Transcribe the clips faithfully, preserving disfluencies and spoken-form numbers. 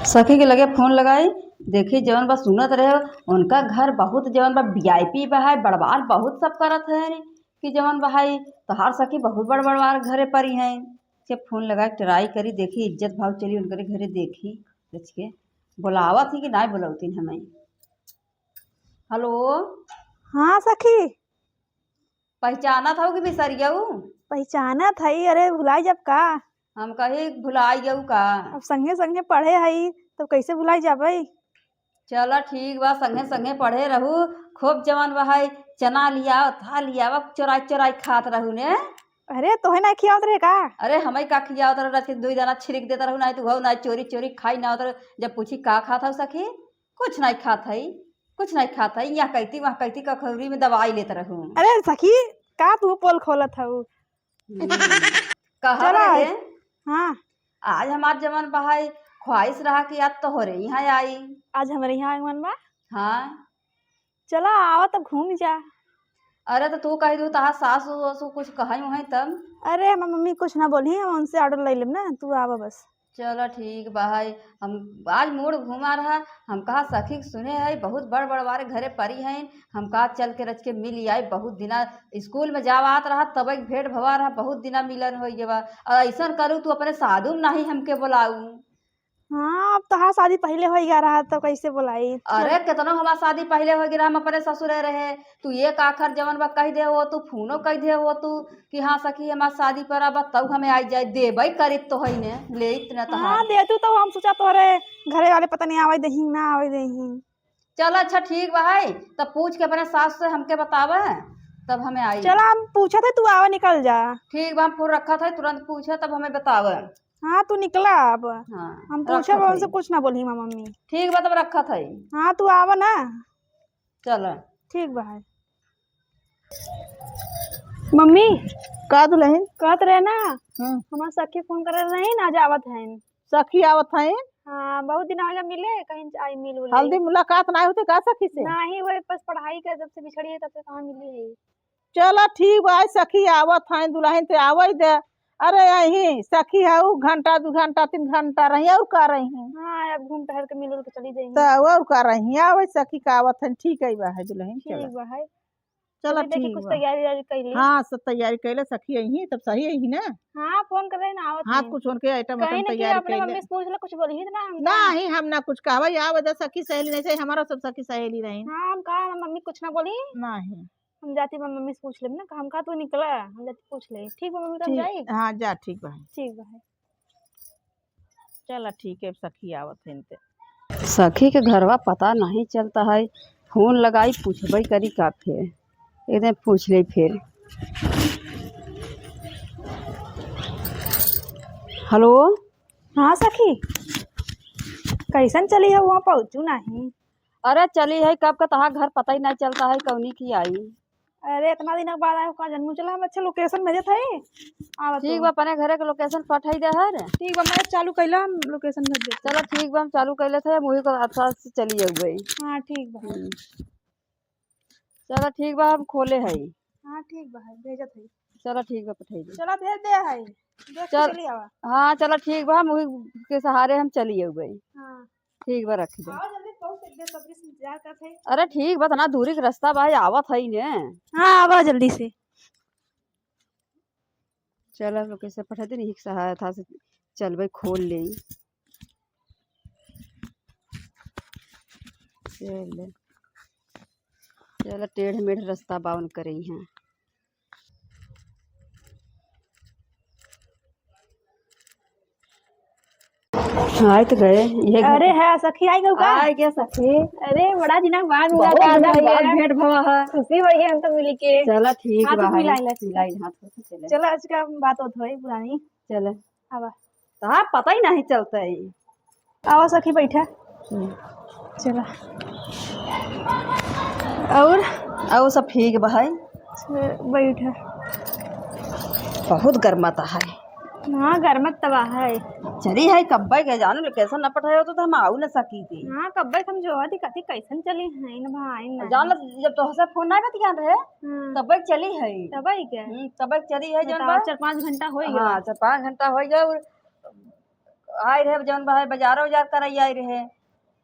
सखी के लगे फोन लगाई, देखी जवन बा सुनत रहे, उनका घर बहुत जवन बा VIP बा है, बड़वार बहुत सब करत है कि जवन बा है तोहार सखी बहुत बड़ बड़वार घरे परी है। के फोन लगाई, try करी, देखी इज्जत भाव चली उनकरे घरे, देखी रच के बोलावत ही कि नाहीं बोलावतीन हमें। हेलो। हाँ सखी। पहचानत हऊ कि बिसरियऊ? पहचानत हई, अरे भुलाई जब का? हम कही भुलाई गऊ का? अब संगे संगे पढ़े हई, तब कैसे भुलाई जाबई? चला ठीक बा, संगे संगे पढ़े रहू, खूब जवन बा है चना लियाव, था लियाव, चोराई चोराई खात रहू ने। अरे तोहे ना खियावत रहे का? अरे हमें का खियावत रहे, रच के दुई दाना छिड़क देत रहू, नाहीं तो उहउ नाहीं चोरी चोरी खाई ना होत रहे। जब पूछी का खात हऊ सखी, कुछ नाहीं खात हई, कुछ नाहीं खात हई, यहाँ कहती वहाँ कहती कखौरी में दवाई लेत रहू। अरे सखी, का तू पोल खोलत हऊ? हम्म। कहा चला। रहे? हाँ। आज हमार जवन बा है ख्वाहिश रहा कि आज तोहरे यहाँ आई। आज हमरे यहाँ आगमन बा? हाँ। चला आवा तब घूम जा। अरे तो तू कह दू तहार सासू वासू कुछ कहई उहई तब? अरे हमार मम्मी कुछ ना बोली, हम उनसे order ले लेब ना, तू आवा बस। चलो ठीक बा है, हम आज मूड घुमा रहा, हम कहा सखी के सुने है बहुत बड़ बड़वार घरे परी है, हम कहा चल के रच के मिल आई, बहुत दिना स्कूल में जावात रहा तब एक भेंट भवा रहा, बहुत दिना मिलन हो गया बा। और ऐसन करू तू अपने साधु में नहीं हमके बोलाऊ। हाँ, अब तोहार शादी पहिले होइ गया रहा, तो कैसे बोलाई? अरे, केतनो हमार शादी पहिले होइ गया रहा, हम अपने ससुरे रहे। तू एक आखर जवन बा कह दे हो, तू फोनो कह दे हो तू कि हाँ सखी, हमार शादी पर अब तब हमें आई जाए, देबई करित तो है ने, लेइत न तोहार। हाँ, दे तू तो हम सोचा तोहरे घरे वाले पता नहीं आवे देही, ना आवे देही। चल अच्छा ठीक बा है, तब पूछ के अपने सास से हमके बतावे, तब हमें आई। चला, हम पूछत है, तू आवा, निकल जा। ठीक बा, हम फोन रखत है, तुरंत पूछे, तब हमें बतावे। हाँ, तू निकला अब। हाँ, हम पूछब, रखत उनसे हई। कुछ ना बोली माँ मम्मी। ठीक बा, तब रखत है। हाँ, तू आवा ना। चल। ठीक बा है। मम्मी। का दुल्हन? कहत रहे ना, हम्म। हमार सखी फोन करे रही ना, आज आवत हैं। सखी आवत हैं? हाँ, बहुत दिन हो गया मिले, कहीं आई मिल उल हल्दी ली। मुलाकात ना होते का सखी से? नहीं, वही बस पढ़ाई के जब से बिछड़ी है, तब से कहाँ मिली है। चला ठीक बा, सखी आवत हैं, दुल्हन ते आवै दे। अरे यही सखी है, उ घंटा, दू घंटा, तीन घंटा रही, और का रही? हाँ, अब घूम टहल के मिल उल के चली जाएंगी। तो और का रही, आवै सखी का आवत हैं, ठीक है बा है दुल्हन, ठीक चला। बा है। चला चलिए, देखी ठीक कुछ बा। तैयारी वैयारी कर ली। हाँ, सब तैयारी कर ले, सखी यही, तब सही यही ना? हाँ, फोन कर रहे ना, आवत हाँ, हैं। कुछ उनके item कहीं उटम ना कि तैयारी अपने कर ले। मम्मी से पूछ ले, कुछ बोली ही तो ना हम। नहीं, हम ना कुछ कहबै, आवै दे सखी सहेली, नहीं से हमारा सब सखी सहेली रही। हाँ, हम कहा, हम मम्मी कुछ ना बोली। नहीं। हम जाती बा मम्मी से पूछ लेब ना, हम कहा तू निकला, हम जाती पूछ ले। ठीक बा मम्मी, तो हम ठीक, जाई? हाँ, जा, ठीक बा। ठीक बा। चला ठीक है, सखी आवत हैं ते। सखी के घरवा पता नहीं चलता है, फोन लगाई पूछबई करी का फिर, एकदम पूछ ले फिर। हेलो। हाँ सखी, कैसन चली है, वहाँ पहुँचू नहीं? अरे चली है, कब का तहार घर पता ही नहीं चलता है, कौनी की आई। अरे इतना दिन के बाद आए हो का जनमू, चला हम अच्छा location भेजत है, आवत ठीक हो। बा, अपने घरे के location पठाई दे हर। ठीक बा, मैं चालू कैला, हम location भेज देते। चलो ठीक बा, हम चालू कैले थे, मुही को अच्छा से चली जाऊ गई। हाँ ठीक बा। हम्म। चलो ठीक बा, हम खोले है। हाँ ठीक बा, भेजत है। चलो ठीक बा, पठाई दे। चलो भेज दे है, देख के चल। चली आवा। हाँ चलो ठीक बा, मुही के सहारे हम चली जाऊ गई। हाँ। ठीक बा, रख दे। आओ जल्दी, बहुत बेसब्री से इंतजार करत हई। अरे ठीक बा, इतना दूरी के रास्ता बा, आवत हई ने। हाँ, आवा जल्दी से। चल, अब लोग कैसे पठाते नहीं, एक सहारा था से चलबे, खोल ले। चल, चल, टेढ़ मेढ़ रास्ता बा उनकरे यहाँ। आए तो गए, ये घर अरे पे। हाँ सखी, आई गऊ का? आ गया सखी। अरे बड़ा दिनक बाद बहुत मुलाकात दिनक भइल बाद है। भेंट भवा है। खुशी भइल है हम तो मिली के। चला ठीक हाथ बा, मिलाई ले। मिलाई हाथ से चले। चला आज का बात होत होई पुरानी। चले। आवा। तो हाँ, पता ही नहीं चलता है। आवा सखी, बैठा। हम्म। चला। और? और सब ठीक बा है। बैठा। बहुत गरमाता है। हाँ, गरमत तबा है। चली है, कब्बे के जानो, location न पठाए होतो तो हम आऊ न सकी थी। हाँ, कब्बे हम जो हती कथी कैसन चली है न भाई न। जान लो, जब तोहसे फोन ना बतियान रहे, हाँ। तबे चली है। तबे क्या? हम्म, तबे चली है, जान बताओ, बा? चार पाँच घंटा हो गया। हाँ, चार पाँच घंटा हो गया। और आए रहे, जौन बा है, बाजारो उजार करे आए रहे।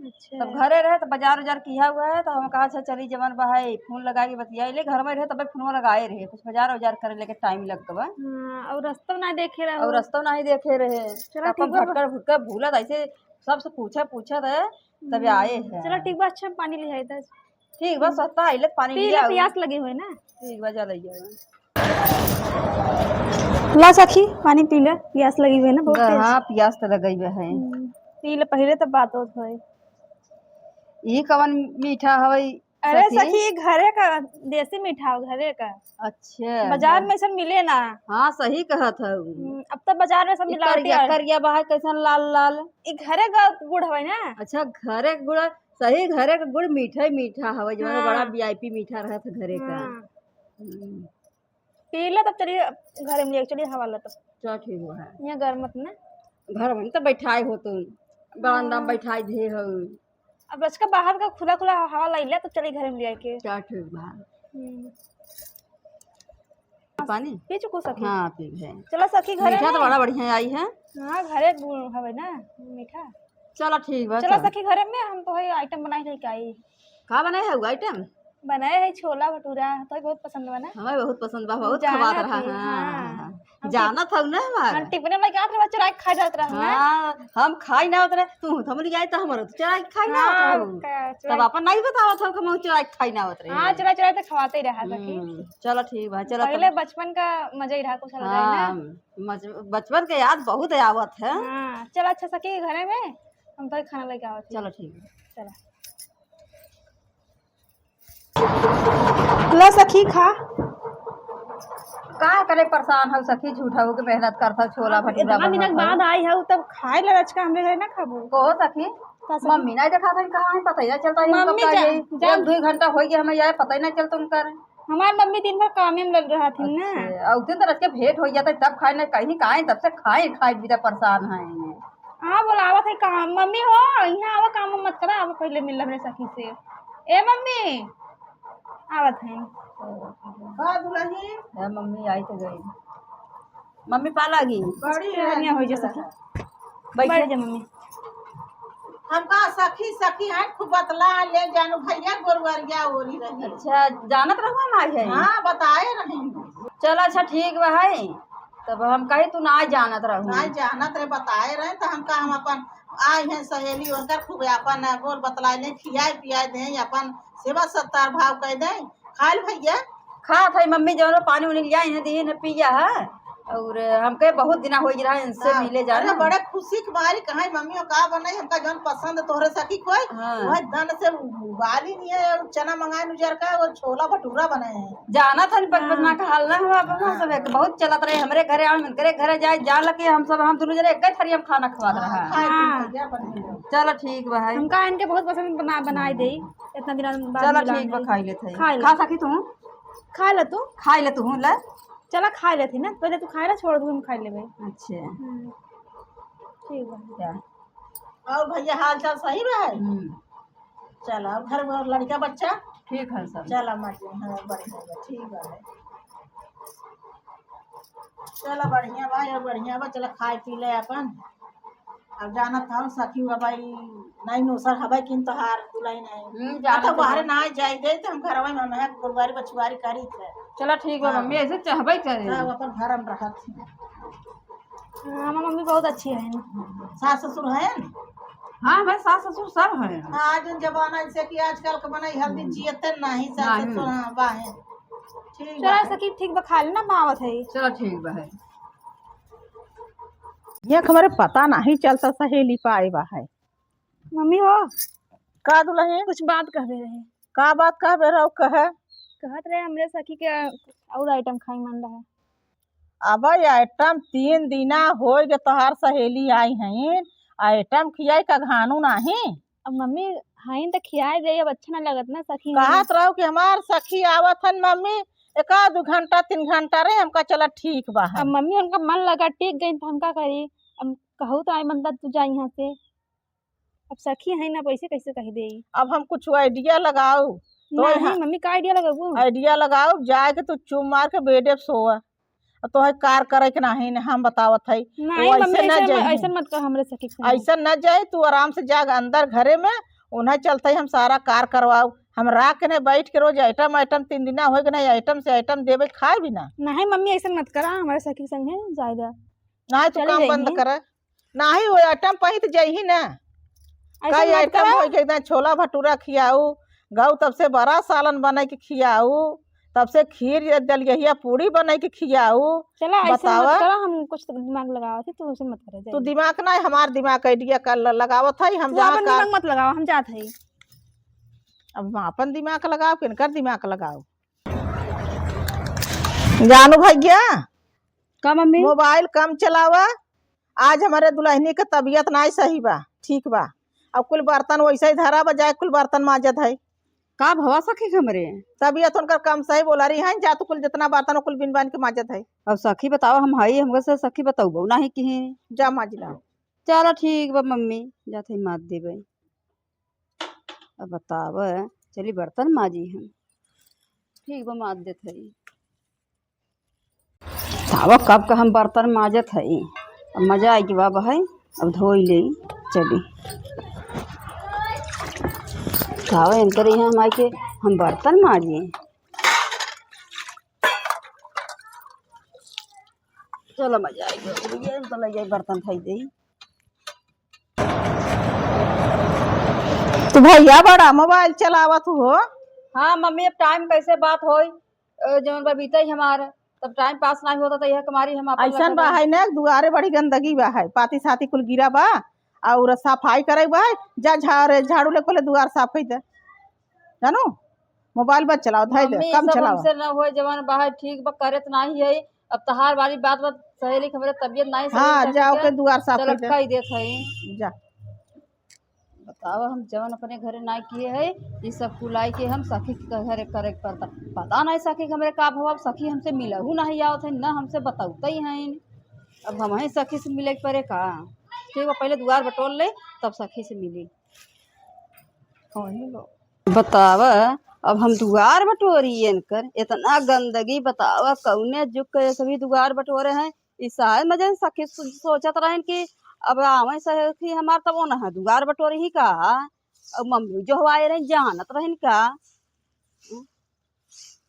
अच्छा। तब घरे रहे, तो बाजार उजार किया हुआ है, तो हम कहा, "अच्छा, चली, जवन बा है, फोन लगा के बतियाई ले।" घर में रहे, तबे फोनवा लगाए रहे, कुछ बाजार उजार करे लेके टाइम लग गवा। हाँ, और रस्तो ना देखे रहो। और रस्तो नहीं देखे रहे। चलो, तब ठीक बा। भटकर भुटकर भूलत, ऐसे सबसे पूछा, पूछत है, तबे हम्म, आए हैं। चलो, ठीक बा, अच्छा, पानी ले आई, दस। ठीक बा, सस्ता आइले, पानी पी ले ले, आओ। प्यास लगी हुई ना। ठीक बा, जा ले आओ। ला सखी, पानी पी ले, प्यास लगी हुई ना, बहुत तेज। हाँ, प्यास तो लगी हुई है। हम्म, पी ले पहिले, तब बात होत होई। ई कवन मीठा हवई अरे सखी? सखी, घरे का देसी मीठा हो, घरे का। अच्छा, बाजार घर में ऐसा मिले ना। हाँ, सही कहत हऊ। हम्म, अब तो बाजार में सब ई मिलावटी करिया, आ- करिया बा है, कैसन लाल लाल। ई घरे का गुड़ हवे ना। अच्छा, घरे के गुड़, सही, घरे के गुड़ मीठा ही मीठा हवे, जो हाँ। बड़ा वी आई पी मीठा रहत है घरे का। हाँ। हम्म। पी ले, तब चलिए, अब घरे में ले चलिए, हवा ला तब। चल, ठीक बा है। यहाँ घर मत ना। घर में तो बैठाए हो तुम, बरामदा में हाँ। बैठाए दे हो। अब रचका बाहर का खुला खुला हवा लाई ले, तो चलिए घरे में ले आके। चल, ठीक बा। हम्म। पानी? पी चुको सखी? हाँ, पी है। चलो सखी, घरे मीठा तो में। बड़ा बढ़िया आई है। हाँ, घरे गुड़ हवे ना, मीठा। चलो, ठीक बा, चलो चलो। सखी, घरे में हम तो है आइटम बनाई रही काई। का बनाए है वो आइटम? बनाए है छोला भटूरा, तो बहुत पसंद बा ना। हमें बहुत पसंद बा, बहुत जानत खवात रहा। ही, हाँ, हाँ। हाँ। हम जानत हऊ ना हमार। हम टिफिन में लेके आत रहे, चुराई के खा जात रहा ना। हाँ, हम खाई ना होत रहे, तू तो हम ले आई तो हमारे तो चुराई के खाई ना होत हाँ, रहू। का, तब चुराई अपन नहीं बतावत हऊ कि हम चुराई के खाई ना होत रहे। हाँ, चुराई, चुराई तो खवाते ही रहा सखी। हम्म, चलो ठीक बा, चलो पहले तब। बचपन का मजा ही रहा, कुछ अलग ही ना। हाँ, मज-, बचपन के याद बहुत आवत है। हाँ, चलो अच्छा सखी घरे में हम तो खाना लेके आवत ही। चलो ठीक बा। चलो। ला सखी, खा। का करे परेशान हऊ सखी, झूठा हो के मेहनत करत हऊ, छोला अब भटूरा इतना दिनक बनवत हऊ। बाद आई हऊ, तब खाए ला रचका हमरे घरे ना खाबू? कहो सखी, का सखी? मम्मी नहीं देखा था, कहाँ है, पता ही ना चलता है, मम्मी कब का जा-, ये जा- एक दो घंटा हो गया हमें आए, पता ही ना चलता उनका। हमार मम्मी दिन भर कामे में लग रहा थी ना। अच्छा, और दिन तो रचके भेंट हो जाता है, तब खाए ना कहीं, कहाँ है, तब से खाए, खाए बिना परेशान है। हाँ, बोलावत है काम। मम्मी हो, यहाँ आवा, काम वाम मत करा, आवा पहले मिल हमरे सखी से। ए मम्मी, आवत है। का दुलही? ए मम्मी, आई तो गई। मम्मी पा लागी। बड़ी बढ़िया हो जा सखी। बैठ जा मम्मी। हमका सखी, सखी है, खूब बतला ले जानू भैया, गोरुआरिया ओरी रही। अच्छा, जानत रहो हम आई है। हाँ, बताए रही। चलो, अच्छा, ठीक बा है। तब हम कही तू ना जानत रहू। ना जानत रहे, बताए रहे, तो हम कहा हम अपन आई हैं सहेली, उनकर खूब अपन बोल बतलाए लें, खियाए पियाए दें, अपन सेवा सत्कार भाव कर दें। खाइल भैया? खात है मम्मी, जौन पानी उनी लिया इन्हें दी, इन्हें पिया है। और हमके बहुत दिना हो रहा इनसे हाँ, मिले जाना। अरे बड़े खुशी के मारी कहा मम्मी हो का बनाई, हमका जौन पसंद तोहरे सखी कोई, हाँ। वह दन से उबाली नहीं है, चना मंगाए उजर का, वो छोला भटूरा बनाए हैं। जानत हन, बचपन हाँ। ना कहल ना, हम अपन हाँ। सब एक बहुत चलत रहे, हमरे घरे आवे, उनकरे घरे जाए, जा लगे, हम सब, हम दोनों जने एक ही थरिया में खाना खवात हाँ, रहा। खाए पी हाँ। के जा अपन। चलो ठीक बा है। हमका इनके बहुत पसंद बना, बनाई देई, इतना दिन बाद चलो मिलान ठीक बा, देई। खाई लेत है। खाई ले। खा सकी तू? खा ले तू। खाई ले तू, ले। चला खाई लेत है ना, पहले तू खाए ला, छोड़ दू, हम खाई लेबे। अच्छा। हम्म। ठीक बा। क्या? और भैया हाल चाल सही बा है? हम्म। चला, अब घर में और लड़का बच्चा? ठीक है सब। चला, मजे, हाँ, बढ़िया बा, ठीक बा। चला, बढ़िया बा, यार, बढ़िया बा, चला, खाए पी ले अपन। अब जानत हूँ, सखी हवा ई नहीं नोसर हवा किन तोहार दुलही नहीं। हम्म, आ तो जानत बाहरे हूँ। ना जाए दे, तो हम घरवा में, हम गुरुवारी बछुआरी करी थे। चला, ठीक बा, हाँ। मम्मी, ऐसे चाहबे करे। हाँ, वो अपन घर में रहत है। हाँ, हमार मम्मी बहुत अच्छी है। सास ससुर हैं? हाँ, हमारे सास ससुर सब हैं। हाँ, आज जमाना ऐसे कि आजकल के मने हल्दी हम्म। जियते नहीं, सास नहीं। ससुर, हाँ, बा है। ठीक चलो, बा। सखी, ठीक बा, खा लेना, हम आवत है। चलो, ठीक बा है। ये हमारे पता नहीं चलता, सहेली पाए बा है। मम्मी हो। का दुलही? कुछ बात कहबे रहे। का बात कहबे रहो, कहे? कहत रहे, हमरे सखी के और आइटम खाई मन रहा। अब आइटम तीन दिना होई गे तोहार सहेली आई हईन, आइटम खियाई का घानू नाही? अब मम्मी हईन त खियाए दे, अब अच्छा ना लगत ना सखी कहत हईन। रहो कि हमार सखी आवत हन मम्मी, एक आध दू घंटा, तीन घंटा रे, हमका चला ठीक बा है। अब मम्मी उनका मन लगा टिक गई त हम का करी? अब कहू तो आई बनता तू जा यहाँ से। अब सखी है ना, अब ऐसे कैसे कह दे? अब हम कुछ आइडिया लगाओ। तो नहीं, यहाँ मम्मी का आइडिया लगाबू? आइडिया लगाओ, जाए के तू चुप मार के बेडे पे सोआ। तो है कार करे के नाही न, हम बतावत है। नहीं वो मम्मी, ऐसे ना ऐसे, जाई। ऐसे मत कर हमरे सखी के संगे। ऐसे ना जाई, तू आराम से जा अंदर घरे में, उन्हें चलते हम सारा कार करवाऊ। हम राख के नहीं बैठ के रोज आइटम, आइटम तीन दिना हो गए नहीं, आइटम से आइटम देवे खाए भी ना। नहीं मम्मी, ऐसे मत करा, हमरे सखी के संगे जाए दे। नहीं, तू चली काम बंद जाइए। कर। नाही, वो आइटम पहित जइही ना। ऐसा कई मत आइटम करा। होइ के एकदम छोला भटूरा खियाऊ, गऊ तब से बड़ा सालन बनाई के खियाऊ, तब से खीर, दलिया, पूड़ी बनाई के खियाऊ। चला, ऐसे बतावा। मत करा, हम कुछ दिमाग लगावत है, तू ऐसे मत करे, तू जाइए। दिमाग ना, हमार दिमाग आइडिया कर ल-, लगावत है, हम तू जहाँ अपन का दिमाग मत लगावा, हम जात है। अब हम अपन दिमाग लगाओ, किनकर दिमाग लगाओ? जानू भैया, का मम्मी? मोबाइल कम चलावा। आज हमरे दुलहनी के तबियत नाई सही बा, ठीक बा। अब कुल बर्तन वैसे ही धरा बा, जाए कुल बर्तन माजत है। का भवा सखी के हमरे? तबियत उनकर कम सही बोला रही है, जा तू कुल जितना बर्तन हो कुल बिन बान के माजत है। अब सखी बताओ, हम हई, हमके से सखी बतौबो नाही किही। जा माज लाओ। चला ठीक बा मम्मी, जात है माज देबे। अब बताव, चली बर्तन माजी हम। ठीक बा, माज देत हई। बताव, कब का हम बर्तन माजत हई। अब मजा आइ गवा बा है, अब धोई लेई। चली। बताव, इनकर यहाँ हम आइ के हम बर्तन माजी। चलो, मजा आइ गवा, तो लग जाई बर्तन धोई देई। तू भैया बड़ा मोबाइल चलावत हो। हाँ मम्मी, अब टाइम कैसे बात होई, अ, जौन बा बीते ही हमार, तब टाइम पास नाही होता, तो यह कमारी हम अपन ऐसन बा है ना, दुआरे बड़ी गंदगी बा है, पाती साती कुल गिरा बा, और सफाई करे बा है, जा झाड़-, झाड़ू लेके पहले दुआर साफ कर दे, जानू, मोबाइल मत चलाओ, धई दे, मम्मी, कम सब चलाओ। हमसे न होए, जवन बा है ठीक बा, करत नाही है, अब तहार वाली बात बा, सहेली के हमरे तबियत नाही सही हाँ, है, जाओ के दुआर साफ चलो, कर दे। कह देत है। जा। बतावा, हम जवन अपने घरे नाई किहे है, ई सब कुल आई के हम सखी के घरे करे के पड़ता। पता नहीं सखी के हमरे का भवा, अब सखी हमसे मिलहू नहीं आवत है, न हमसे बतौते ही हैं। अब हम ही सखी से मिले के पड़े का? ठीक बा, पहले दुआर बटोर ले, तब सखी से मिली। बतावा, अब हम दुआर बटोरी इनकर, इतना गंदगी, बतावा, कौने जुग के ये सभी दुआर बटोरे हैं। ई शायद मजे सखी सो-, सोचत रहन कि अब आवे सखी हमार, तब ओनह दुआर बटोरी ही का, अब मम्मी जो हवाए रही जानत रहन का।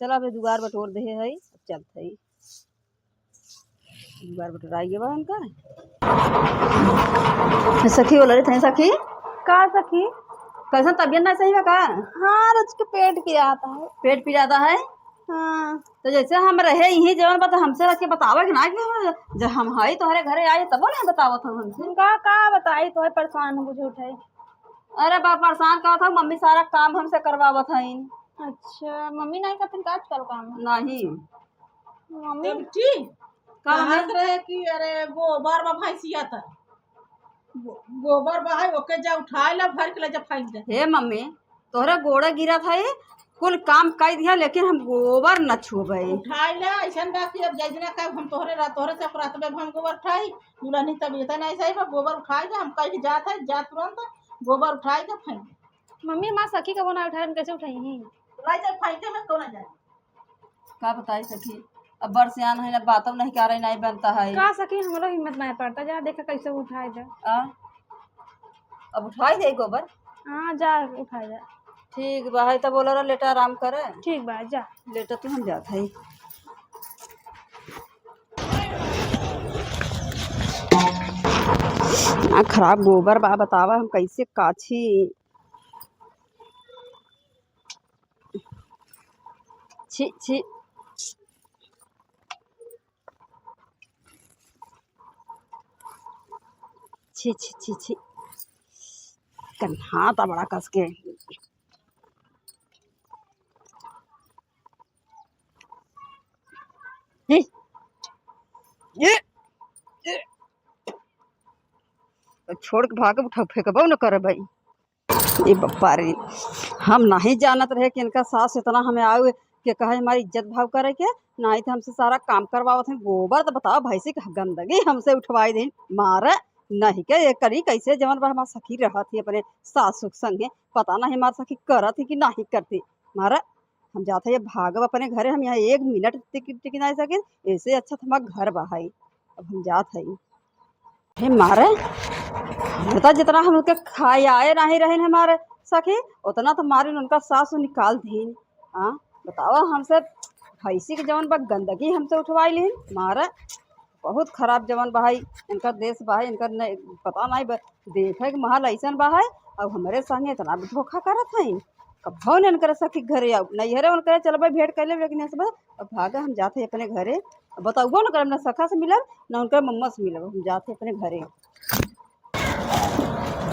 चला, अबे दुआर बटोर देहे है, अब चलत है। दुआर बटोराई गवा उनका। सखी बोला रही थे, सखी। का सखी? कैसन तबियत ना सही बा का? हाँ, रोज के पेट पिरात है। पेट पिरात है? हाँ। तो जैसे हम रहे यहीं जवन बा, तो हमसे रख के बतावे के ना कि हम, जब हम हई तोहरे घरे आए तबो नहीं बतावत हो हमसे। हम का, का बताई, तोहे परेशान हो झूठ है। अरे बा, परेशान का था, मम्मी सारा काम हमसे करवावत हईन। अच्छा, मम्मी नहीं करतीन का आजकल काम? नहीं। मम्मी? एमटी? का कहत मम्मी? रहे कि अरे गोबर बा भैंसिया त। गो-, गोबर बा है, ओके जा उठाए ला, भर के ले जा फेंक दे। हे मम्मी, तोहरे गोड़े गिरत है, कुल काम कई दिया, लेकिन हम गोबर न छुबे। उठाए ला, ऐसन बा कि अब जैसना का हम तोहरे रा-, तोहरे से रात में हम गोबर उठाई, दुलहनी तबियत नहीं सही बा, गोबर उठाए जा, हम कह के जात है, जा तुरंत गोबर उठाए जा फेंक दे। मम्मी, हमार सखी कबो ना उठाए, हम कैसे उठाई? लाई जा फेंके में कौन जाए? का बताई सखी, अब बड़ सियान है ना, बातों नहीं करे, नहीं बनता है। का सखी, हमरो हिम्मत नहीं पड़ता, जा देखा कैसे उठाए दे। आ? अब उठाई दे गोबर। हाँ, जा उठाए दे। ठीक बा, है तो बोला रहा, लेटा आराम करे। ठीक बा, जा। लेटा तू, हम जात है। आ, खराब गोबर बा, बतावा हम कैसे काछी। छी, छी। छी, छी, छी, छी। कन्हाता बड़ा कस के। ये, ये, ये। छोड़ के भाग, उठा फेंकबो न करे भाई। ए बप्पा रे, हम नहीं जानत रहे कि इनका सास इतना हमें आवे के कहे हमारी इज्जत भाव करे के, नहीं तो हमसे सारा काम करवावत हैं। गोबर तो बताओ, भैंसी के गंदगी हमसे उठवाई दिन, मारे नहीं के ये करी कैसे, जवन बा हमार सखी रहत ही अपने सासू के संगे, पता नहीं हमार सखी करत ही कि नहीं करती, मारे हम जात है, भागब अपने घरे, हम यहाँ एक मिनट टिक, टिक नाहीं सकिन, ऐसे अच्छा तो हमार घर बा है। अब हम जात है। हे मारे, हम तो जितना हम उनके खाए आए नाहीं रहेन हमारे सखी, उतना तो मारे उनका सासु निकाल दीन। हाँ, बतावा, हमसे भैंसी के जवन बा गंदगी हमसे उठवाई लीन। मारे, बहुत खराब जवन बा है, इनका देश बा है, इनका न-, पता नाहीं बा, देखे के महल ऐसन बा है, अब हमरे संगे इतना भी धोखा करत हैं। कब्बो न इनकर सखी घरे आऊ, नैहरे उनकरे चलबे भेंट कर लेब, लेकिन ऐसे बस अब भागा हम जाते हैं अपने घरे। अब बतउबो न करब, न सखा से मिलब, न उनकर मम्मा से मिलब, हम जाते हैं अपने घरे।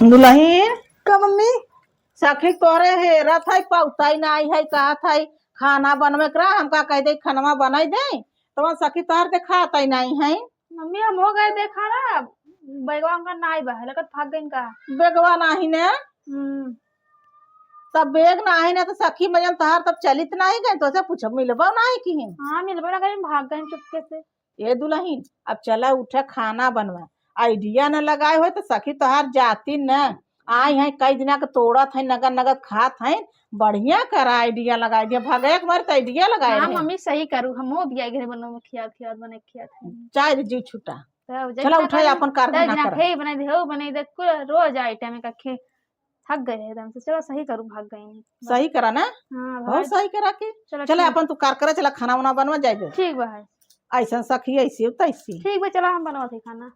दुलहिन, का मम्मी? सखी तोहरे हेरत है, पौताई नाहीं है, कहत है खाना बनवे करा, हमका कह दे खनवा बनाई दे, तो सखी तोहर देखात है नाहीं है। मम्मी, हम हो गए देखा ना, बैगवा उनका नाहीं बा, लगत भाग गइन का। बैगवा नाहीं ने? हम्म। तब बैग नाहीं ने तो सखी मजन तोहार तब चलित नाहीं गइन, तो से पूछब मिलबो नाहीं किहिन। हाँ, मिलबो ना करिन, भाग गइन चुपके से। ए दुलहिन, अब चला उठा खाना बनवा। आइडिया न लगाए होए तो सखी तोहार जाती न। आई हैं, कई दिना के तोड़त हैं, नगद नगद खात हैं। बढ़िया करा आइडिया लगाए दिया, भगे के मारे तो आइडिया लगाए हाँ, रहे। मम्मी सही करू, हम हो बिया घरे बनवा खियात खियात बने खियात हैं। चाहे जीव छुटा। तब चला उठा, अपन कारखाना करा। हे बनाई दे, हो बनाई दे, कुल रोज आइटम का खे-, थक गए एकदम से। चलो सही करू, भाग गई। सही करा ना? हाँ, बहुत भाग। सही करा के। चलो चला ठीक। अपन तू कार करे, चला खाना वाना बनवा जाए दे। ठीक बा है। ऐसन सखी ऐसी हो तैसी। ठीक बा, चला हम बनवा थे खाना।